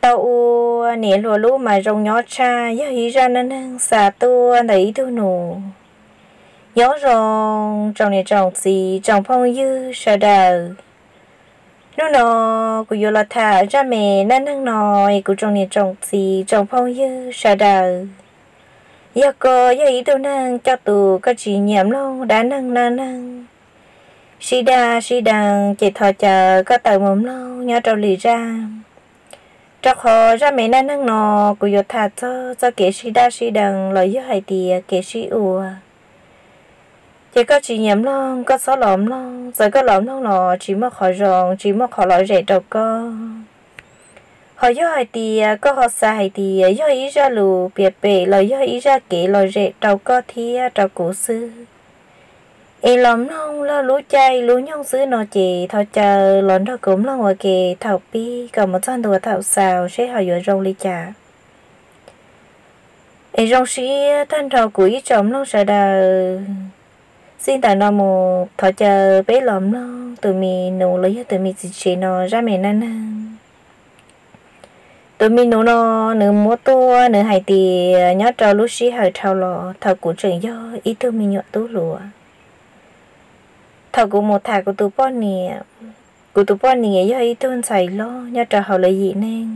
Tau ua niam hluas lub mas zoo nyob tshaj, yog ib zaj neej neeg xa tuaj ntawm ib tug nus. Nyob zoo tsoom niam tsoom txiv tsoom phooj ywg sawv daws. Hnub no kuv yuav los tham zaj me neej neeg no es kuv tsoom niam tsoom txiv tsoom phooj ywg sawv daws, yog koj yog ib tug neeg coj tus koj tsis nyiam mloog dab neeg neej neeg sib daj sib deev ces thov caw koj tawm mus mloog nyob rau lwm zaj, rau qhov zaj me neej neeg no kuv yuav tham txog txoj kev sib daj sib deev los yog hais tias kev sib ua. Ces koj tsis nyiam mloog koj txhob los mloog, txawm koj los mloog los tsis muaj qhov zoo tsis muaj qhov lom zem rau koj. Ho yog hais tias koj ho xav hais tias yog ib zaj lus piav pem los yog ib zaj kev lom zem rau koj thiab rau kuv xwb, es los mloog log lub caij lub nyoog xwb no ces thov caw los nrog kuv mloog ua ke thaum pib kom mus txog ntua thaum xaus seb ho yuav zoo li cas. Es zoo siab tag nrho kuv ib tsoom mloog sawv daws. Txij ntawm no mus thov caw peb los mloog tus me nus los yog tus me txiv tsev no zaj me neej neeg. Tus me nus no nws muab tuaj nws hais tias nyob rau lub sij hawm dhau los thaum kuv tseem yog ib tug me nyuam tub hluas, thaum kuv mus tham kuv tus poj niam, kuv tus poj niam yog ib tug ntxhais loj nyob rau hauv lawv yim neeg.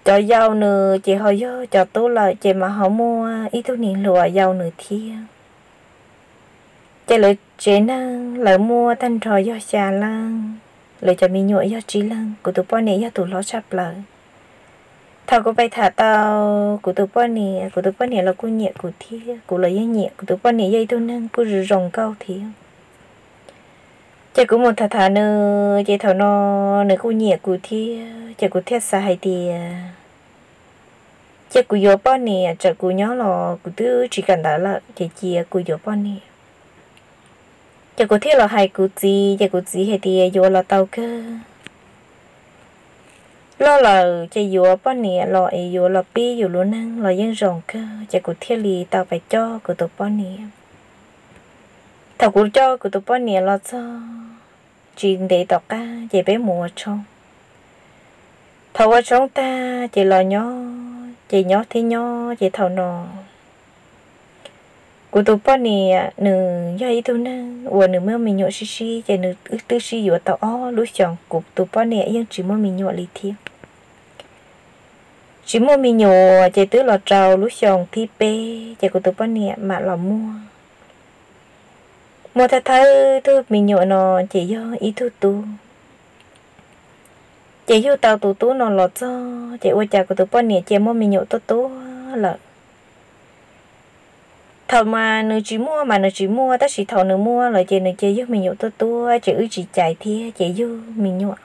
Cov yau nws ces ho yog cov tub lawm ces mas ho muaj ib tug niam hluas yau nws thiab. Ces lawv tsev neeg lawv muaj tag nrho yog xya leej, lawv cov me nyuam yog tsib leeg, kuv tus poj niam yog tus hlob tshaj plaws. Thaum kuv pais tham tau kuv tus poj niam, kuv tus poj niam los kuj nyiam kuv thiab, kuv los yeej nyiam, kuv tus poj niam yog ib tug neeg kuj zoo zoo nkauj thiab. Ces kuv mus tham tham nws ces thaum no nws kuj nyiam kuv thiab ces kuv thiaj xav hais tias cia kuv yuav poj niam, tsam kuv nyob los kuv twb tsis kawm ntawv lawm ces cia kuv yuav poj niam. Ces kuv thiaj los hais kuv txiv ces kuv txiv hais tias yuav los tau kawg, loj lawm ces yuav poj niam los es yuav los pib yus lub neej los yeej zoo kawg ces kuv thiaj li tau pais coj kuv tus poj niam. Thaum kuv coj kuv tus poj niam los txog tsis ntev tom qab ces peb mus ua tshoob. Thaum ua tshoob tag ces los nyob ces nyob thiab nyob ces thaum no kuv tus poj niam nws yog ib tug neeg uas nws muaj me nyuam sib sib ces nws twb sib yuav tau ob lub xyoos, kuv tus poj niam yeej tsis muaj me nyuam li thiab. Tsis muaj me nyuam ces twb los rau lub xyoo thib peb ces kuv tus poj niam mam los muaj. Muaj thawj thawj tug me nyuam no ces yog ib tug tub. Ces yug tau tus tub no los txog ces ua cas kuv tus poj niam cia muaj me nyuam tuaj tuaj lawm. Thaum mas nws tsis muaj mas nws tsis muaj, tab sis thaum nws muaj lawm ces nws cia yug me nyuam tuaj tuaj ces wb tsis cais thiab ces yug me nyuam.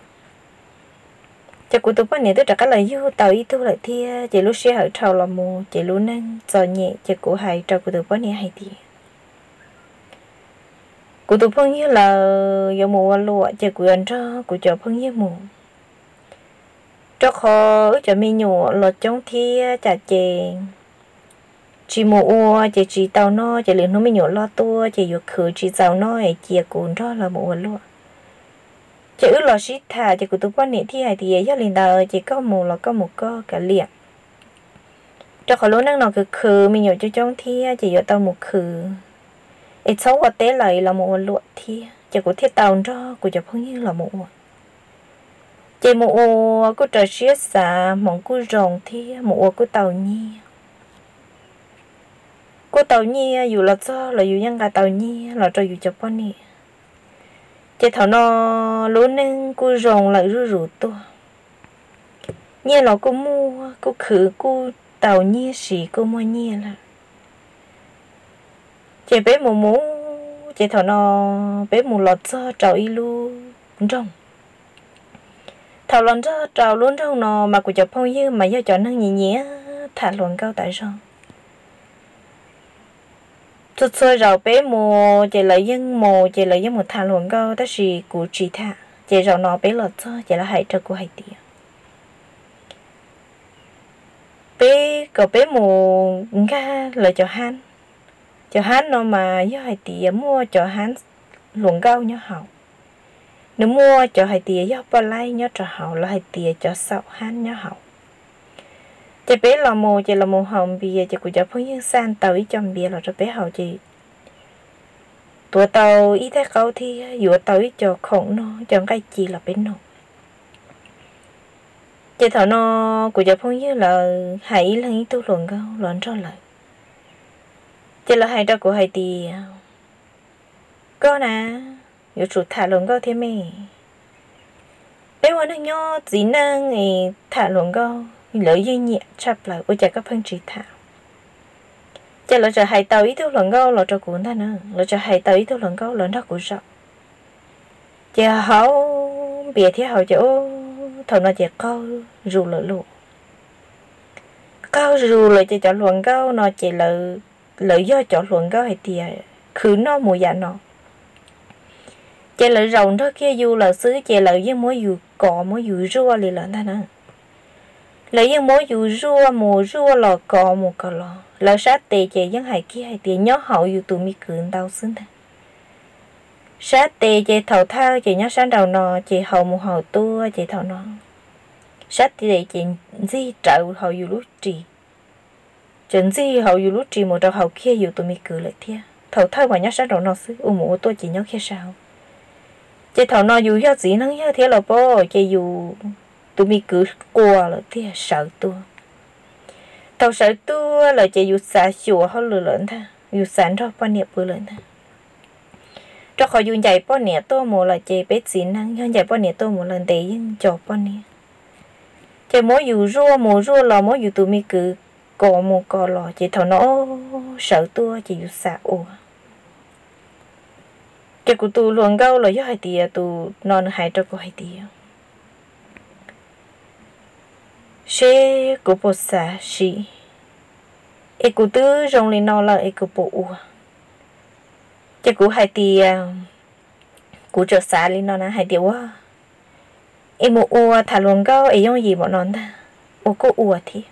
Ces kuv tus poj niam twb rov qab los yug tau ib tug lawm thiab ces lub sij hawm dhau los mus ces lub neej txom nyem ces kuv hais rau kuv tus poj niam hais tias kuv tus phooj ywg lawv yuav mus ua luam ces kuv yuav nrog kuv cov phooj ywg mus, rau qhov wb cov me nyuam los coob thiab cas ces tsis mus ua ces tsis tau noj ces lwm hnub me nyuam loj tuaj ces yuav khwv tsis txaus noj es cia kuv nrog lawv mus ua luam. Ces wb los sib tham ces kuv tus poj niam thiaj hais tias yog li ntawd ces koj mus los koj mus koj kav liam, rau qhov lub neej no khwv khwv me nyuam coob coob thiab ces yuav tau mus khwv, es txhob ua teb lawm los mus ua luam thiab ces kuv thiaj tau nrog kuv cov phooj ywg los mus ua. Ces mus ua kuj raws siab xav, hmoov kuj zoo thiab mus ua kuj tau nyiaj. Kuj tau nyiaj, yus los txog los yus yeej nqa tau nyiaj los rau yus cov poj niam. Ces thaum no lub neej kuj zoo lawm zuj zus tuaj. Nyiaj los kuj muaj, kuj khwv kuj tau nyiaj siv kuj muaj nyiaj lawm. Ces peb mus mus, ces thaum no peb mus los txog rau ib lub nroog. Thaum los nrog rau lub nroog no mas kuv cov phooj ywg mas yog cov neeg nyiam nyiam tham hluas nkauj tas zog. Txhua txhua zaus peb mus ces lawv yeej mus ces lawv yeej mus tham hluas nkauj tab sis kuv tsis tham. Ces zaum no peb los txog ces lawv hais rau kuv hais tias peb kom peb mus nkag lawv cov hab. Cov hab no mas yog hais tias muaj cov hab hluas nkauj nyob hauv. nws muaj cov hais tias yog poj laib nyob rau hauv los hais tias cov xaum hab nyob hauv. Ces peb los mus ces los mus haus npias ces kuv cov phooj ywg xa tau ib co npias los rau peb haus ces tuav tau ib teg qaub thiab yuav tau ib co khoom noj, ib co nqaij ci los peb noj. Ces thaum no kuv cov phooj ywg lawv hais ib leeg ib tug hluas nkauj los nrog lawv. Ces lawv hais rau kuv hais tias, koj na, yuav tsum tham hluas nkauj thiab me. Peb ua neej nyob txiv neej es tham hluas nkauj lawv yeej nyiam tshaj plaws, ua cas koj pheej tsis tham? Ces lawv txawm hais tau ib tug hluas nkauj los rau kuv ntag na, lawv txawm hais tau ib tug hluas nkauj los nrog kuv zaum. Ces haus npias thiab haus ces thaum no ces qaug zus lawm lauj. Qaug zus lawm ces cov hluas nkauj no ces lawv yog cov hluas nkauj hais tias khwv noj mus yam no. Ces lawv zaum nrog kiag yus lawm xwb ces lawv yeej muab yus kov muab yus zuaj li lawm ntag na. Lawv yeej muab yus zuaj mus zuaj los kov mus kov los. Lawv sab tes ces yeej hais kiag hais tias nyob hauv yus tus me kwv ntau xwb ntag. Sab tes ces thaum thawj ces nyob sab nraum no ces haus mus haus tuaj ces thaum no sab tes ces ntxig rawv hauv yus lub ris, txawm ntxig hauv yus lub ris mus rau hauv kiag yus tus me kwv lawm thiab. Thaum thawj mas nyob sab nraum no xwb, ua mus ua tuaj ces nyob kiag sab hauv. Ces thaum no yus yog txiv neej yawg thiab los pab ces yus tus me kwv quas lawm tiag sawv tuaj. Thaum sawv tuaj lawm ces yus xav xyuas hauj lwm lawm ntag, yus xav nrog poj niam pw lawm ntag. Rau qhov yus ncaim poj niam tuaj mus lawm ces peb txiv neej yog ncaim poj niam tuaj mus lawm ntev yeej nco poj niam. Ces muab yus zuaj mus zuaj los muab yus tus me kwv kov mus kov los ces thaum no sawv tuaj ces yus xav ua. Ces kuv tus hluas nkauj los yog hais tias tus no nws hais rau kuv hais tias, seb kuv puas xav sim, es kuv twb zoo li no lawm es kuv puas ua? Ces kuv hais tias, kuv txawm xav li no na hais tias ua, es mus ua tham hluas nkauj es yooj yim npaum no ntag, ua kuj ua thiab.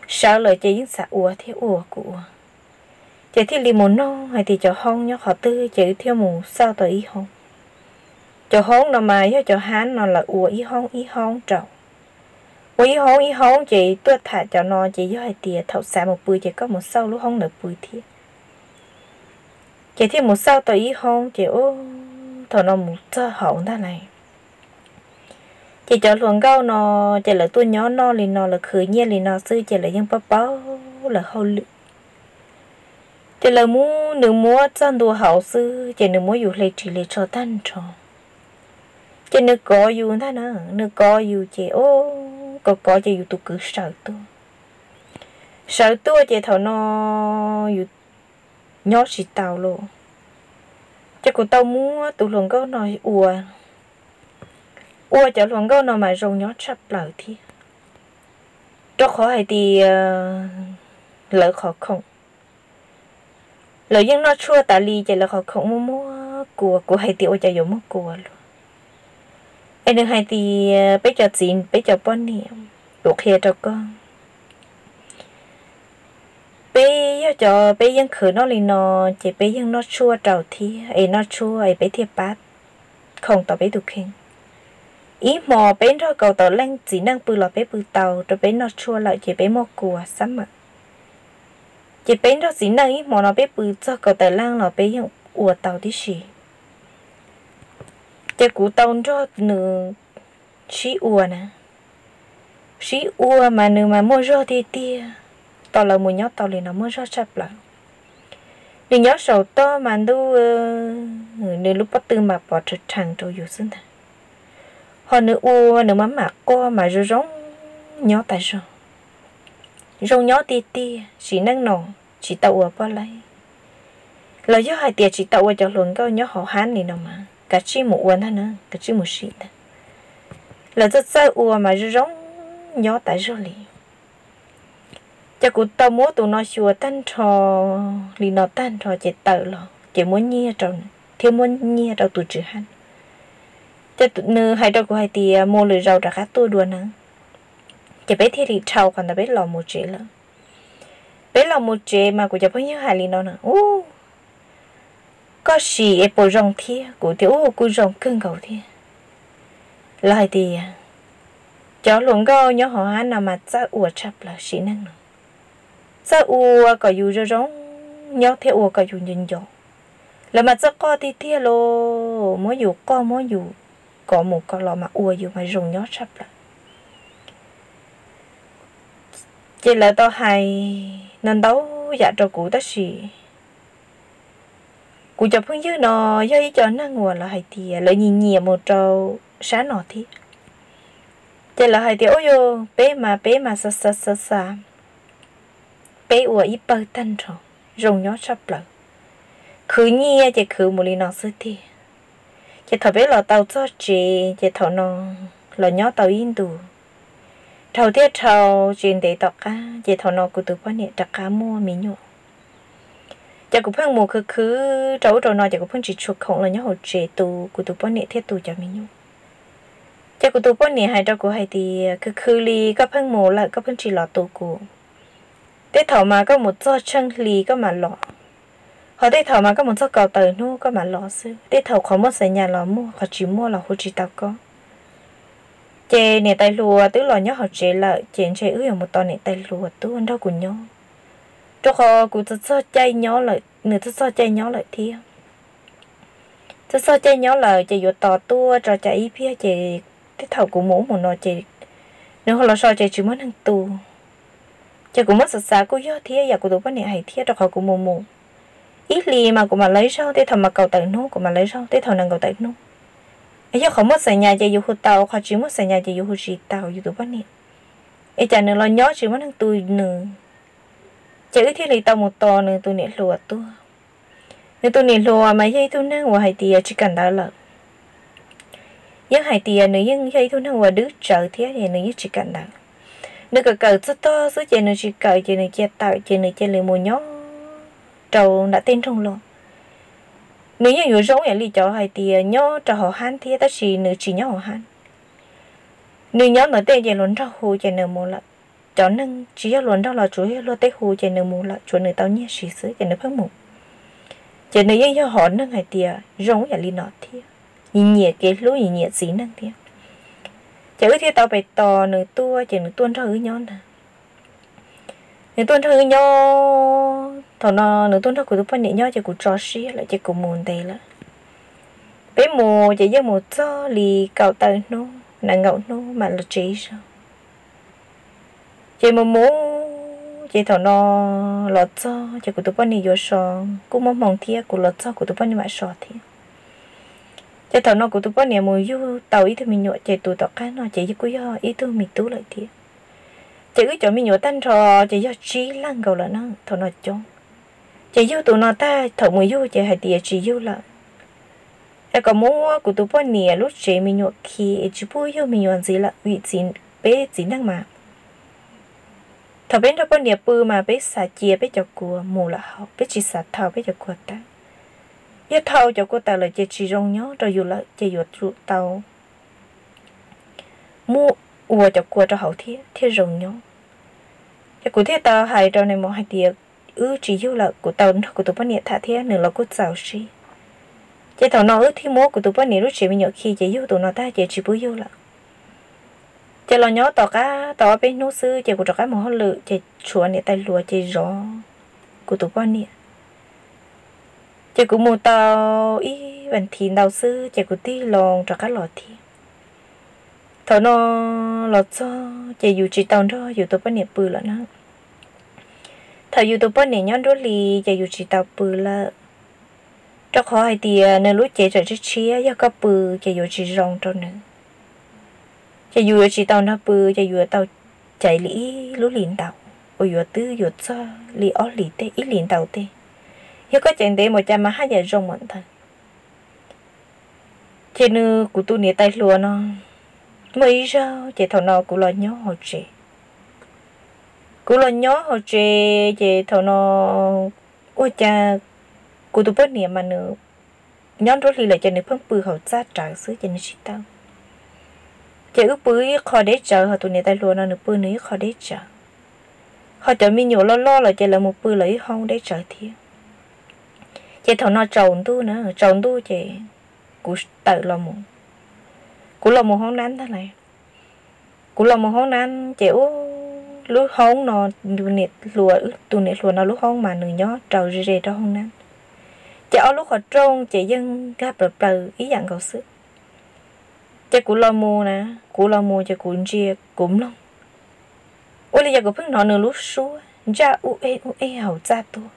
Sawv lawm ces yeej xav ua thiab, ua kuj ua. Ces thiaj li mus noog hais tias cov hoob nyob qhov twg ces wb thiaj mus xauj tau ib hoob. Cov hoob no mas yog cov hab no lawv ua ib hoob ib hoob rau. Ua ib hoob ib hoob ces tuaj tham cov no ces yog hais tias thaum xav mus pw ces koj mus xauj lub hoob ntawd pw thiab. Ces thiaj mus xauj tau ib hoob ces thaum no mus txog hauv ntag lauj. Ces cov hluas nkauj no ces lawv tuaj nyob noj li no, lawv khwv nyiaj li no xwb ces lawv yeej paub paub lawv hauj lwm. Ces lawv muab, nws muab txog ntua hauv xwb ces nws muab yus hle ris hle tsho tag nrho. Ces nws kov yus ntag na, nws kov yus ces kov kov ces yus tus kwv sawv tuaj. Sawv tuaj ces thaum no yus nyob tsis tau lauj. Ces kuv tau muab tus hluas nkauj no ua, ua cov hluas nkauj no mas zoo nyob tshaj plaws thiab, rau qhov hais tias lawv qhov khoom, lawv yeej noj tshuaj tas li ces lawv qhov khoom muaj muaj kua, kuv hais tias ua cas yuav muaj kua luaj. Es nws hais tias peb cov txiv peb cov poj niam, kuv qhia rau koj, peb yog cov peb yeej khwv noj li no, ces peb yeej noj tshuaj rau thiab, es noj tshuaj es peb thiaj pab khoom tau peb tus kheej. Ib hmo peb nrog kaum tawm leej txiv neej pw los peb pw tau, rau peb noj tshuaj lawm ces peb muaj kua xab mawm. Ces peb nrog txiv neej ib hmo no peb pw txog kaum tawm leej los peb yeej ua tau tib si. Ces kuv tau nrog nws sib ua na, sib ua mas nws mas muaj zog tiag tiag, tau lawv mus nyob tau li no muaj zog tshaj plaws. Nws nyob saum toj mas ntuj, nws lub pob tw mas pov rhawv rhees rau yus xwb ntag. Ho nws ua nws mas mam quaj mas zoo zoo nyob tas zog. Zoo nyob tiag tiag, sim neej no tsis tau ua poj laib los yog hais tias tsis tau ua cov hluas nkauj nyob hauv hab li no mas kav tsij mus ua ntag na, kav tsij mus sim ntag. Lawv txawj txawj ua mas zoo zoo nyob tas zog li. Ces kuv tau muab tus no xyuas tag nrho li no tag nrho ces tawm los ces muab nyiaj rau nws thiab muab nyiaj rau tus tswv hab. Ces nws hais rau kuv hais tias mus lwm zaus rov qab tuaj dua na. Ces peb thiaj li dhau qhov ntawd peb los mus tsev lawm. Peb los mus tsev mas kuv cov phooj ywg hais li no na, u, koj sim es puas zoo thiab? Kuv tias u, kuj zoo kawg nkaus thiab. Lawv hais tias cov hluas nkauj nyob hauv hab no mas txawj ua tshaj plaws sim neej no, txawj ua kom yus zoo zoo nyob thiab ua kom yus nco nco. Lawv mas txawj qoj tiag tiag los, muab yus qoj muab yus kov mus kov los mas ua yus mas zoo nyob tshaj plaws. Ces lawv tau hais no ntau yam rau kuv tab sis kuv cov phooj ywg no yog ib co neeg uas lawv hais tias lawv nyiam nyiam mus rau sab no thiab. Ces lawv hais tias, ua yog peb mas peb mas xa xa xa xa, peb ua ib pawg tag nrho zoo nyob tshaj plaws, khwv nyiaj ces khwv mus li no xwb tiag. Ces thaum peb los tau txog tsev ces thaum no los nyob tau ib ntus, dhau thiab dhau, tsis ntev tom qab ces thaum no kuv tus poj niam rov qab muaj me nyuam. Ces kuv pheej mus khwv khwv rau ub rau no ces kuv pheej tsis tshua khoom los nyob hauv tsev tu kuv tus poj niam thiab tu cov me nyuam. Ces kuv tus poj niam hais rau kuv hais tias, khwv khwv li koj pheej mus lawm koj pheej tsis los tu kuv. Tej thaum mas koj mus txog tsheej hli koj mam los, ho tej thaum mas koj mus txog kaum tawm hnub koj mam los xwb. Tej thaum qhov muaj xas nyas los muaj, qhov tsis muaj los hu tsis tau koj. Ces niam tais hluas twb los nyob hauv tsev lawm ces ntshe wb yuav mus tos niam tais hluas tuaj nrog kuv nyob, rau qhov kuv txog txog caij nyob lawm, nws txog txog caij nyob lawm thiab. Txog txog caij nyob lawm ces yuav tos tuaj tso cas ib pliag ces tej thaum kuv mus ub mus no ces nws ho los so ces tsis muaj neeg tu. Ces kuv muab xav xav kuj yog thiab yam kuv tus poj niam hais thiab, rau qhov kuv mus mus ib hlis mas kuv mam los ib zaug, tej thaum mas kaum tawm hnub kuv mam los ib zaug, tej thaum nees nkaum tawm hnub. Yog qhov muaj xas nyas ces yus hu tau, qhov tsis muaj xas nyas ces yus hu tsis tau yus tus poj niam. Es cas nws los nyob tsis muaj neeg tu nws, ces wb thiaj li tau mus tos nws tus niam hluas tuaj. Nws tus niam hluas mas yog ib tug neeg uas hais tias tsis kawm ntawv lawm. Yeej hais tias nws yeej yog ib tug neeg uas dwb tsawv thiab es nws yeej tsis kawm ntawv. Nws kawm kawm txog tog xwb ces nws tsis kawm ces nws cia tawm ces nws cia li mus nyob rau nram tej nroog los. Nws yeej yuav zoo yam li cov hais tias nyob rau hauv hab thiab tab sis nws tsis nyob hauv hab. Nws nyob ntawm tej ces hluas nraug hu ces nws mus lawm. Cov neeg tsis yog hluas nraug los tsuas yog luag tej hu ces nws mus lawm, tsuav nws tau nyiaj siv xwb ces nws pheej mus. Ces nws yeej yog hom neeg hais tias zoo yam li no thiab, nyiam nyiam kev hlub, nyiam nyiam txiv neej thiab. Ces wb thiaj tau pes tos nws tuaj ces nws tuaj nrog wb nyob ntag. Nws tuaj nrog wb nyob, thaum no nws tuaj nrog kuv tus poj niam nyob ces kuv tso siab lawm ces kuv mus ntev lawm. Peb mus ces yeej mus txog li kaum tawm hnub nees nkaum hnub mam los tsev ib zaug. Ces mus mus ces thaum no los txog ces kuv tus poj niam yuav so, kuj muaj hmoo thiab kuv los txog kuv tus poj niam mam so thiab. Ces thaum no kuv tus poj niam mus yug tau ib tug me nyuam ces tus tom qab no ces kuj yog ib tug me tub lawm thiab. Ces wb cov me nyuam tag nrho ces yog tsib leeg nkaus lawm na thaum no coob. Ces yug tus no tag, thaum mus yug ces hais tias tsis yug lawm, es kom muab kuv tus poj niam lub tsev me nyuam khi es tsis pub yug me nyuam ntxiv lawm vim peb txiv neej mas thaum peb nrog poj niam pw mas peb xav cia peb cov kua mus lawm hauv, peb tsis xav thau peb cov kua tawm. Yog thau cov kua tawm lawm ces tsis zoo nyob rau yus lawm ces yuav tsum tau muab ua cov kua rau hauv thiab thiaj zoo nyob. Ces kuv thiaj tau hais rau nais maum hais tias wb tsis yug lawm, kuv tau nrog kuv tus poj niam tham thiab nws los kuj txaus siab. Ces thaum no wb thiaj muab kuv tus poj niam lub tsev me nyuam khi ces yug tus no tag ces tsis pub yug lawm. Ces los nyob tom qab tau ob peb hnub xwb ces kuv rov qab mus hauj lwm ces tshuav niam tais hluas ces zov kuv tus poj niam. Ces kuv mus tau ib vas thiv ntau xwb ces kuv tig loo rov qab los thiab. Thaum no los txog ces yus tsis tau nrog yus tus poj niam pw lawm na. Thaum yus tus poj niam nyob nruab hlis ces yus tsis tau pw lawm, rau qhov hais tias nws lub cev tseem tshiab tshiab, yog koj pw ces yuav tsis zoo rau nws. Ces yus yuav tsis tau nrog pw, ces yus yuav tau caiv li ib lub hlis ntau, uas yuav twb yuav txog li ob hlis tej, ib hlis ntau tej. Yog koj caiv ntev mus cas mas haj yam zoo mam ntawd. Ces nws, kuv tus niam tais hluas no, muaj ib zaug ces thaum no kuv los nyob hauv tsev. Kuv los nyob hauv tsev ces thaum no ua cas kuv tus poj niam mas nws nyob nruab hlis lawm ces nws pheej pw hauv txaj rawv xwb ces nws tsis tau. Ces wb pw ib qho deb tsawv, ho tus niam tais hluas no nws pw nws ib qho deb tsawv, ho cov me nyuam loj loj lawm ces lawv mus pw lawv ib hoob deb tsawv thiab. Ces thaum no tsaus ntuj na, tsaus ntuj ces kuv tawm los mus, kuv Kuv los mus hoob nab ntag lauj. Kuv los mus hoob nab ces ub, lub hoob no, tus niam hluas no lub hoob mas nws nyob rau ze ze rau hoob nab, ces ob lub qhov rooj ces yeej nkag plaws plaws ib yam nkaus xwb. Ces kuv los mus na, kuv los mus ces kuv ntsia kuv mloog, ua li cas kuv pheej hnov nws lub suab ntsaj ub eb ub eb hauv txaj tuaj,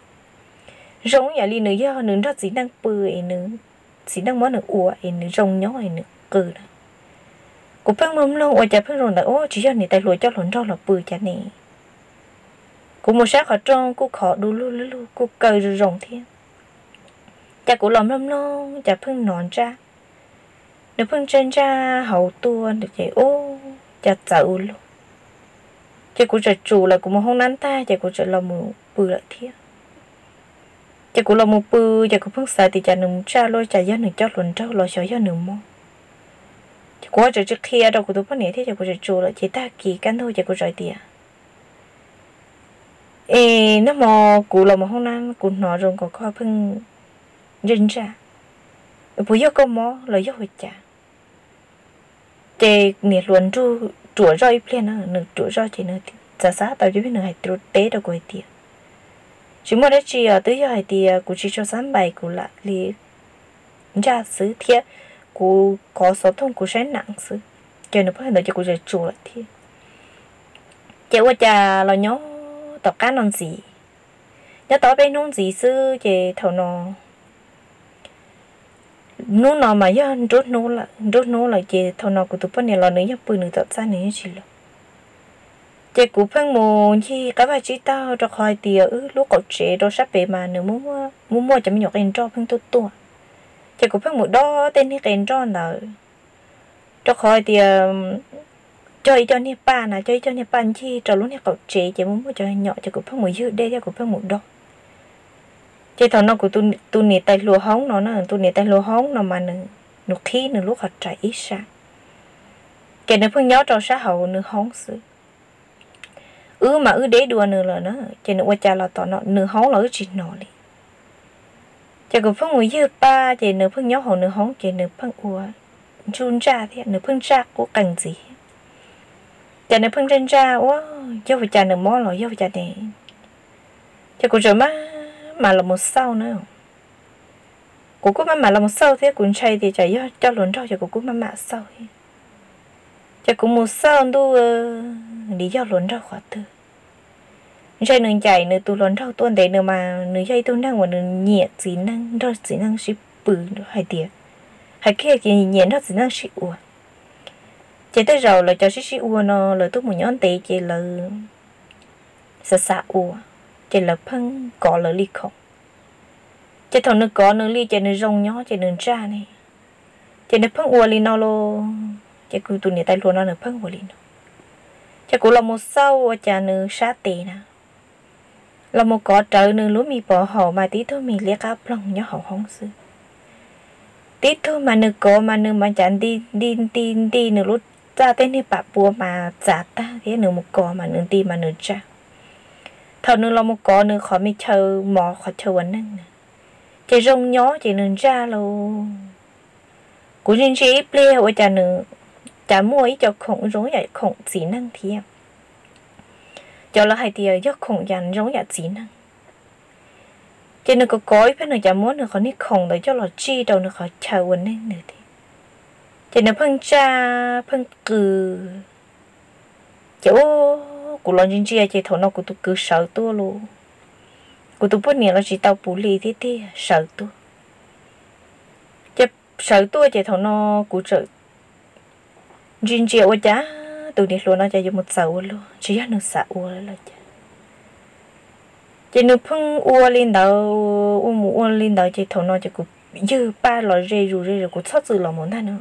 zoo yam li nws yog nws nrog txiv neej pw es nws, txiv neej muab nws ua es nws zoo nyob es nws qw na. Kuv pheej mloog mloog ua cas pheej zoo ntawd, ub, tsis yog niam tais hluas coj hluas nraug los pw cas ne. Kuv mus saib qhov rooj kuj khov du lug lug lug kuj kaw zoo zoo thiab. Ces kuv los mloog mloog cas pheej hnov ntsaj, nws pheej ntsaj ntsaj hauv tuaj ces ub, cas txawv ua luaj. Ces kuv txawm tsum lawm, kuv mus hoob nab tag ces kuv txawm los mus pw lawm thiab. Ces kuv los mus pw, ces kuv pheej xav tias cas nws mus tshaj luaj, cas yog nws coj hluas nraug los xyov yog nws mob. Ces kuv ho txawm tsis qhia rau kuv tus poj niam thiab, ces kuv txawm tsum lawm. Ces tag kis kaj ntug ces kuv txawm tias, es nag hmo kuv los mus hoob nab kuv hnov zoo nkaus koj pheej ntsaj ntsaj, puas yog koj mob los yog ua cas? Ces niam hluas nraug ruam zoj ib pliag na, nws ruam zoj ces nws txav xav tau cov peb nws hais rau teb rau kuv hais tias, tsis muaj dab tsi os, twb yog hais tias kuv tsis tshua xab npais kuv lam li ntsaj xwb thiab kuv kov xov tooj kuv saib nam xwb. Ces nws pheej ntawd ces kuv txawm tsum lawm thiab. Ces ua cas los nyob tom qab no ntxiv, nyob tau peb hnub ntxiv xwb ces thaum no, hnub no mas yog nruab hnub lawm, nruab hnub lawm ces thaum no kuv tus poj niam los nws yeej pw nws tom txaj nws yeej tsis los. Ces kuv pheej mus ncig qab vaj tsib taug rau qhov hais tias wb lub qaum tsev rau sab pem mas nws muaj muaj cov me nyuam qe nroj pheej tuaj tuaj. Ces kuv pheej mus dob tej niag qe nroj ntawd rau qhov hais tias cog ib co niag paj na, cog ib co niag paj ncig rau lub niag qaum tsev ces muaj muaj cov nyom ces kuv pheej mus ywg dej thiab kuv pheej mus dob. Ces thaum no kuv tus niam tais hluas hoob no na, tus niam tais hluas hoob no mas nws, nws qhib nws lub qhov rais ib sab, ces nws pheej nyob rau sab hauv nws hoob xwb. Wb mas wb deb dua nws lawm na, ces nws ua cas los tom no nws hoob los wb tsis hnov li. Ces kuv pheej mus ywg paj ces nws pheej nyob hauv nws hoob ces nws pheej ua ntsuj ntsaj thiab nws pheej ntsaj qub qees ntxiv. Ces nws pheej ntsaj ntsaj ua, yog ua cas nws mob los yog ua cas ne. Ces kuv txawm maj mam los mus xauj na. Kuv kuj maj mam los mus xauj thiab kuv ntshai tias tsam yog coj hluas nraug ces kuv kuj maj mam xauj thiab. Ces kuv mus xauj ntuj, nws yog hluas nraug qhov twg. Ntshai nws ncaim nws tus hluas nraug tuaj ntev, nws mas nws yog ib tug neeg uas nws nyiam txiv neej, nrog txiv neej sib pw, hais tias, hais kiag ces nyiam nrog txiv neej sib ua. Ces tej zaum lawv cov sib sib ua no lawv tuaj mus nyob ntev ces lawv xav xav ua, ces lawv pheej kov lawv li khoom. Ces thaum nws kov nws li ces nws zoo nyob ces nws ntsaj ne. Ces nws pheej ua li no los, ces kuv tus niam tais hluas no nws pheej ua li no. Ces kuv los mus xauj ua cas nws sab tes na, los mus kov rawv nws lub me pov haum mas tib tug me liab qab ploog nyob hauv hoob xwb. Tib tug mas nws kov mas nws mas cas nti nti nti nti nws lub txaj tej niag pam pua mas txav tag thiab nws mus kov mas nws nti mas nws ntsaj. Thaum nws los mus kov nws qhov me chaw mov qhov chaw ua neej na, ces zoo nyob ces nws ntsaj lauj. Kuv ntsia ntsia ib pliag ua cas nws, cas muaj ib co khoom zoo yam khoom txiv neej thiab. Cov lawv hais tias yog khoom yam zoo yam txiv neej. Ces nws kov kov ib pliag nws cas muab nws qhov niag khoom ntawd coj los tsij rau nws qhov chaw ua neej nws thiab. Ces nws pheej ntsaj pheej qw. Ces ub, kuv los ntsia ntsia ces thaum no kuv tus kwv sawv tuaj lauj. Kuv tus poj niam los tsis tau puv hli thiab tiag, sawv tuaj. Ces sawv tuaj ces thaum no kuv txawm ntsia ntsia ua cas tus niam hluas no cas yuav mus txawv ua luaj, tsis yog nws xav ua lawm los cas. Ces nws pheej ua li ntawd, ua mus ua li ntawd ces thaum no ces kuv ywg paj los ze zus ze zus, kuv txhob txwm los mus ntag no.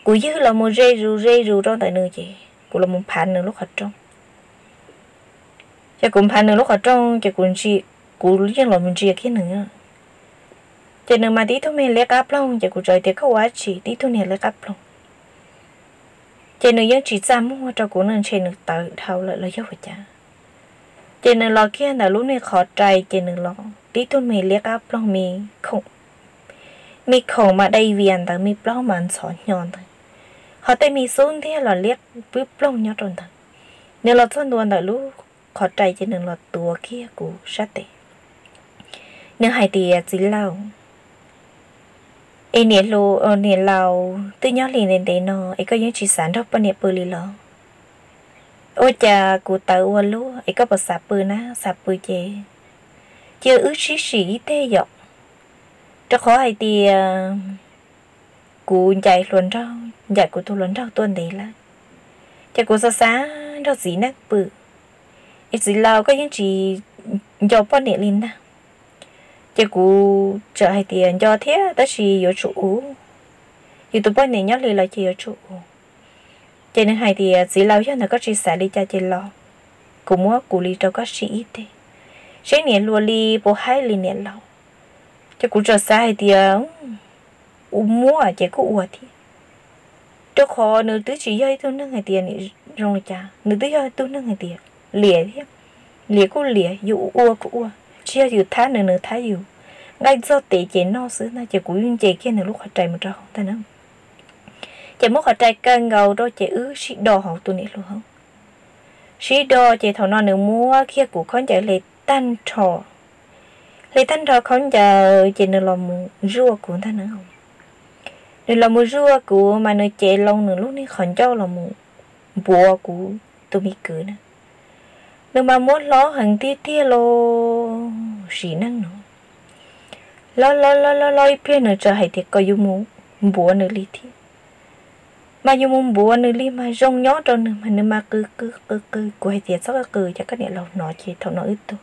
Kuv ywg los mus ze zus ze zus rau ntawm nws ces kuv los mus nphav nws lub qhov rooj. Ces kuv nphav nws lub qhov rooj ces kuv, kuv yeej los mus ntsia kiag nws. Ces nws mas tib tug me liab qab ploog, ces kuv txawm tias koj ua dab tsi tib tug niag liab qab ploog. Ces nws yeej tsis txaj muag rau kuv, ntshe nws tawv dhau lawm los yog ua cas. Ces nws los kiag ntawm lub niag qhov rai ces nws los tib tug me liab qab ploog me khoom, me khoom mas dai vias ntawd, me plaub mas ntxhov hnyo ntawd, ho tej me xub ntiag los liab pwb ploog nyob rau ntawd. Nws los txog ntua ntawm lub qhov rai ces nws los tuav kiag kuv sab tes. Nws hais tias, Txiv laus, es niam hluas, niam laus twb nyob li ntev ntev no es koj yeej tsis xav nrog poj niam pw li los? Ua cas kuv tawv ua luaj es koj puas xav pw na? Xav pw ces cia wb sib sim ib teg yom, rau qhov hais tias kuv ncaim hluas nraug, ncaim kuv tus hluas nraug tuaj ntev lawm, ces kuv xav xav nrog txiv neej pw. Es txiv laus, koj yeej tsis nco poj niam li ntag. Ces kuv txawm hais tias, Nco thiab, tab sis yuav tsum ua, yus tus poj niam nyob li lawm ces yuav tsum ua. Ces nws hais tias, Txiv laus, yog ntawd koj tsis xav li cas ces los, kuv muab kuv li rau koj sim ib teg, seb niam hluas li puas haib li niam laus. Ces kuv txawm xav hais tias, Ua, muab ces kuj ua thiab, rau qhov nws twb tsis yog ib tug neeg hais tias zoo li cas, nws twb yog ib tug neeg hais tias liam thiab, liam kuj liam, yus ua kuj ua, tsis yog yus thab nws, nws thab yus, nqaij txog tes ces noj xwb na. Ces kuv yeej nce kiag nws lub qhov rai mus rau hauv ntag na. Ces muab qhov rai kaw nkaus rau ces wb sib do hauv tus niam hluas hauv. Sib do ces thaum no nws muab kiag kuv khaub ncaws hle tag nrho, hle tag nrho khaub ncaws ces nws los mus zuaj kuv ntag na. Nws los mus zuaj kuv mas nws cev loo nws lub niag qhov ncauj los mus npuav kuv tus me kwv na. Nws mas muab hlob heev tiag tiag los sim neej no. Hlob hlob hlob hlob ib pliag nws txawm hais tias kom yus mus npuav nws li thiab. Mas yus mus npuav nws li mas zoo nyob rau nws mas nws mas qw qw qw qw. Kuv hais tias, Txhob qw, ces koj niam laus hnov ces thaum no wb tuag.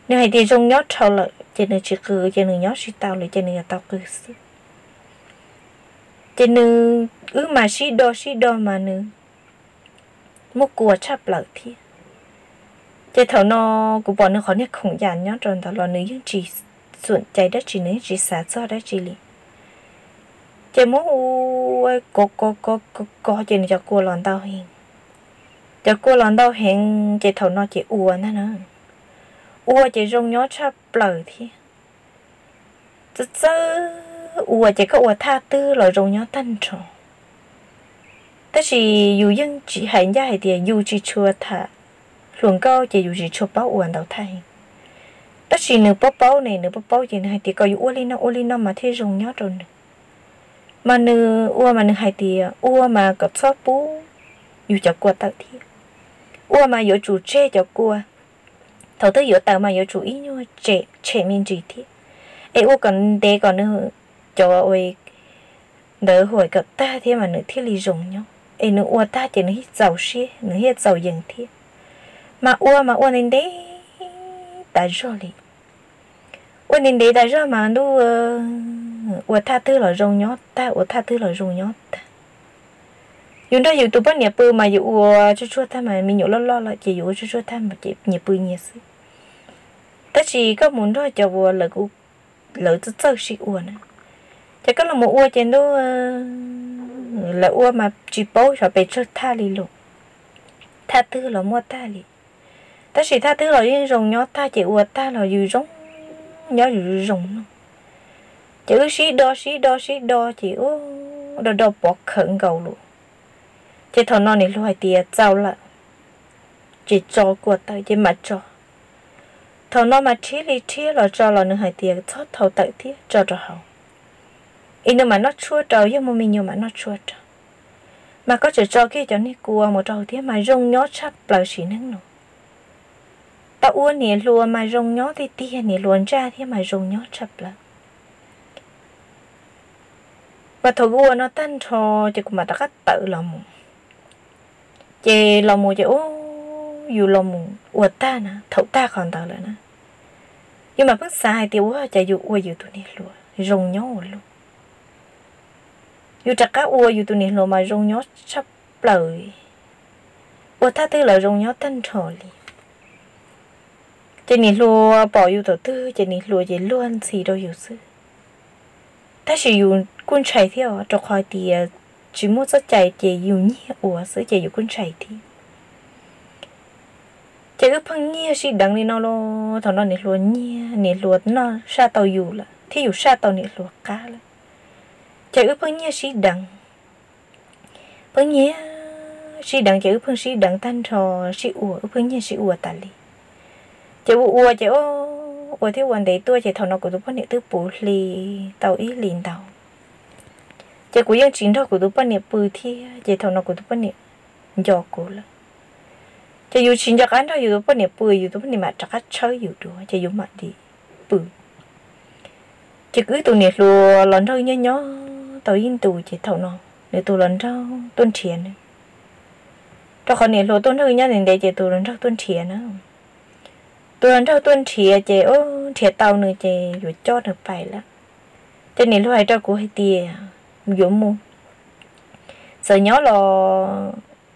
Nws hais tias zoo nyob dhau lawm ces nws tsis qw, ces nws nyob tsis tau lawm ces nws yuav tau qw xwb. Ces nws, wb mas sib do sib do mas nws muaj kua tshaj plaws thiab. Ces thaum no kuv pom nws qhov niag khoom yam nyob rau ntawd los nws yeej tsis txuam cai dab tsi, nws yeej tsis xav txog dab tsi li. Ces muab ua ko ko ko ko ko ces nws cov kua los ntau heev. Cov kua los ntau heev ces thaum no ces ua ntag na. Ua ces zoo nyob tshaj plaws thiab. Txawj txawj ua ces koj ua thaj twg los zoo nyob tag nrho. Tab sis yus yeej tsis hais ncaj hais tias yus tsis tshua tham hluas nkauj ces yus tsis tshua paub ua ntau thaj heev. Tab sis nws paub paub ne, nws paub paub ces nws hais tias kom yus ua li no ua li no mas thiaj zoo nyob rau nws. Mas nws ua mas nws hais tias ua mas kom txhob pub yus cov kua tawm thiab. Ua mas yuav tsum tseg cov kua, thaum twg yuav tawm mas yuav tsum ib nyuag tshem me ntsis thiab. Es ua kom ntev kom nws cov ntawd huam kom tag thiab mas nws thiaj li zoo nyob. Es nws ua tag ces nws thiaj txaus siab, nws thiaj txaus yees thiab. Mas ua mas ua ntev ntev tas zog li. Ua ntev ntev tas zog mas ntuj, ua thaj twg los zoo nyob tag, ua thaj twg los zoo nyob tag. Yus nrog yus tus poj niam pw mas yus ua tsuj tsuag tag mas me nyuam loj loj lawm ces yus ua tsuj tsuag tag ces nyias pw nyias xwb. Tab sis koj mus nrog cov uas lawv txawj txawj sib ua na, ces koj los mus ua ces ntuj, lawv ua mas tsis paub xyov pes tsawg thaj li los, thaj twg los muaj tag li. Tab sis thaj twg los yeej zoo nyob tag ces ua tag los yus zoo nyob yus zoo no. Ces wb sib do sib do sib do ces ua do do pov khawv nkaus lawm. Ces thaum no niam hluas hais tias txaus lawm, ces tso kua tawm ces mam tso. Thaum no mas rhiab li rhiab los tso los nws hais tias txhob thau tawm thiab, tso rau hauv. Es nws mam noj tshuaj rau, yog muaj me nyuam mam noj tshuaj rau. Mas koj tseem tso kiag cov niag kua mus rau hauv thiab mas zoo nyob tshaj plaws sim neej no. Tau ua niam hluas mas zoo nyob tiag tiag, niam hluas ntsaj thiab mas zoo nyob tshaj plaws. Mas thaum kuv ua no tag nrho ces kuv mam rov qab tawm los mus. Ces los mus ces ua, yus los mus ua tag na, thaum tag qhov ntawd lawm na, yus mam pheej xav hais tias ua cas yus ua yus tus niam hluas zoo nyob ua luaj. Yus rov qab ua yus tus niam hluas mas zoo nyob tshaj plaws, ua thaj twg los zoo nyob tag nrho li. Ces niam hluas pom yus thaum twg ces niam hluas ces luag ntxhi rau yus xwb. Tab sis yus kuj ntshai thiab os, rau qhov tias tsis muaj txoj cai ces yus nyiag ua xwb ces yus kuj ntshai thiab. Ces wb pheej nyiag sib deev li no los thaum no niam hluas nyiag, niam hluas noj saj tau yus lawm, thiab yus saj tau niam hluas qab lawm. Ces wb pheej nyiag sib deev, pheej nyiag sib deev, ces wb pheej sib deev tag nrho, sib ua, wb pheej nyiag sib ua tas li. Ces ua ua ces ua thiab ua ntev tuaj, ces thaum no kuv tus poj niam twb puv hli tau ib hlis ntau. Ces kuv yeej tsis nrog kuv tus poj niam pw thiab, ces thaum no kuv tus poj niam nco kuv lawm. Ces yus tsis nco qab nrog yus tus poj niam pw, yus tus poj niam mam rov qab tshawb yus dua, ces yus mam li pw. Ces wb tus niam hluas los nrog nyob nyob tau ib ntus, ces thaum no nws tus hluas nraug tuaj nrhiav nws, rau qhov niam hluas tuaj nrog nyob ntev ntev, ces tus hluas nraug tuaj nrhiav na. Tus hluas nraug tuaj nrhiav, ces nrhiav tau nws ces yuav coj nws pais lawm. Ces niam hluas hais rau kuv hais tias yuav mus, txawm nyob los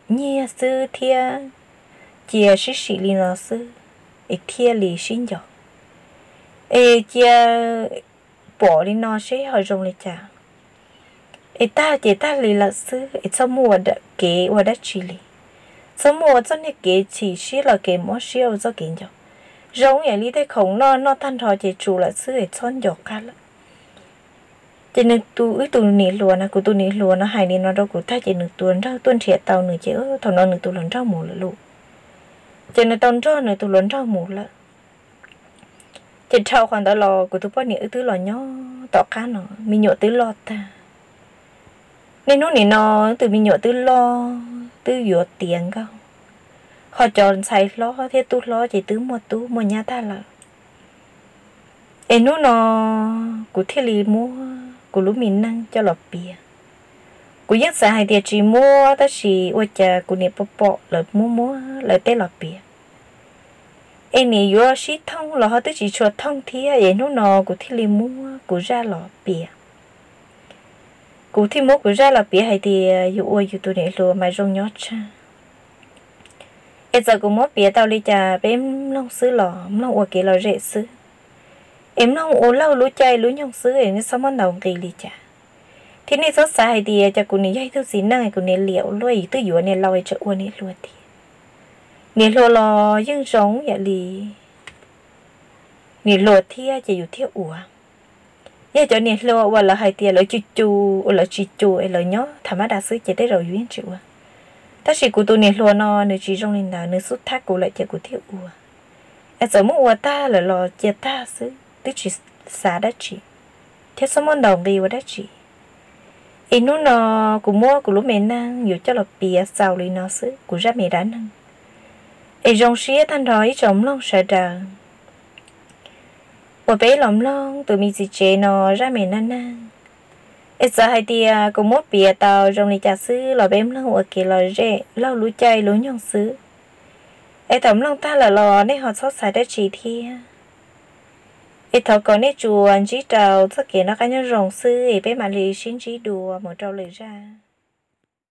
nyiag xwb thiab, cia sib sim li no xwb es thiaj li sib nco. Es cia pom li no seb ho zoo li cas. Es tag ces tag li lawm xwb, es txhob muaj ua kev ua dab tsi li. Txhob muaj ua txoj niag kev chim siab los kev mob siab ua txoj kev nco. Zoo yam li tej khoom noj noj tag nrho ces tsum lawm xwb, es txhob nco qab lawm. Ces nws tus, wb tus niam hluas no, kuv tus niam hluas no hais li no rau kuv tag ces nws tus hluas nraug tuaj nrhiav tau nws, ces thaum no nws tus hluas nraug mus lawm lauj. Ces nws tau nrog nws tus hluas nraug mus lawm. Ces dhau qhov ntawd los kuv tus poj niam wb twb los nyob tom qab no, me nyuam twb loj tag. Niaj hnub nim no tus me nyuam twb loj twb yuav tiav nkauj, ho cov ntxhais hlob thiab tub hlob ces twb muaj tub muaj nyab tag lawm. Es hnub no kuv thiaj li muab kuv lub me neej coj los piav. Kuv yeej xav hais tias tsis muab, tab sis ua cas kuv niam pom pom lawv muab muab lawv tej los piav, es nim yuav sib thooj los ho twb tsis tshua thooj thiab, es hnub no kuv thiaj li muab kuv zaj los piav. Kuv thiaj muab kuv zaj los piav hais tias yus ua yus tus niam hluas mas zoo nyob tshaj. Es txawm kuv muab piav tau li cas peb mloog xwb los mloog ua kev lom zem xwb, es mloog ua laug lub caij lub nyoog xwb, es nej txhob muab ntaus nqi li cas. Thiab nej txhob xav hais tias cas kuv nim yog ib tug txiv neej kuv nim liam ua luaj, yus twb yuav niam laus es tseem ua niam hluas thiab. Niam hluas los yeej zoo yam li niam hluas thiab ces yus thiaj ua. Yog cov niam hluas uas lawv hais tias lawv cu cu, uas lawv tsis cu es lawv nyob tham mab das xwb ces tej zaum yus yeej tsis ua. Tab sis kuv tus niam hluas no nws tsis zoo li ntawd, nws xub thab kuv lawm ces kuv thiaj ua. Es txawm muab ua tag lawm los cia tag xwb, twb tsis xav dab tsi thiab txhob muab ntaus nqi ua dab tsi. Es hnub no kuv muab kuv lub me neej yuav coj los piav xaus li no xwb, kuv zaj me dab neeg. Es zoo siab tag nrho ib tsoom mloog sawv daws uas peb los mloog tus me txiv tsev no zaj me dab neeg. Es txawm hais tias kuv muab piav tau zoo li cas xwb los peb mloog ua kev lom zem laug lub caij lub nyoog xwb. Es thaum mloog tag lawm los nej ho txhob xav dab tsi thiab. Es thov kom nej tsuas ntsib rau txoj kev noj qab nyob zoo xwb, es peb mam li sib ntsib dua mus rau lwm zaj.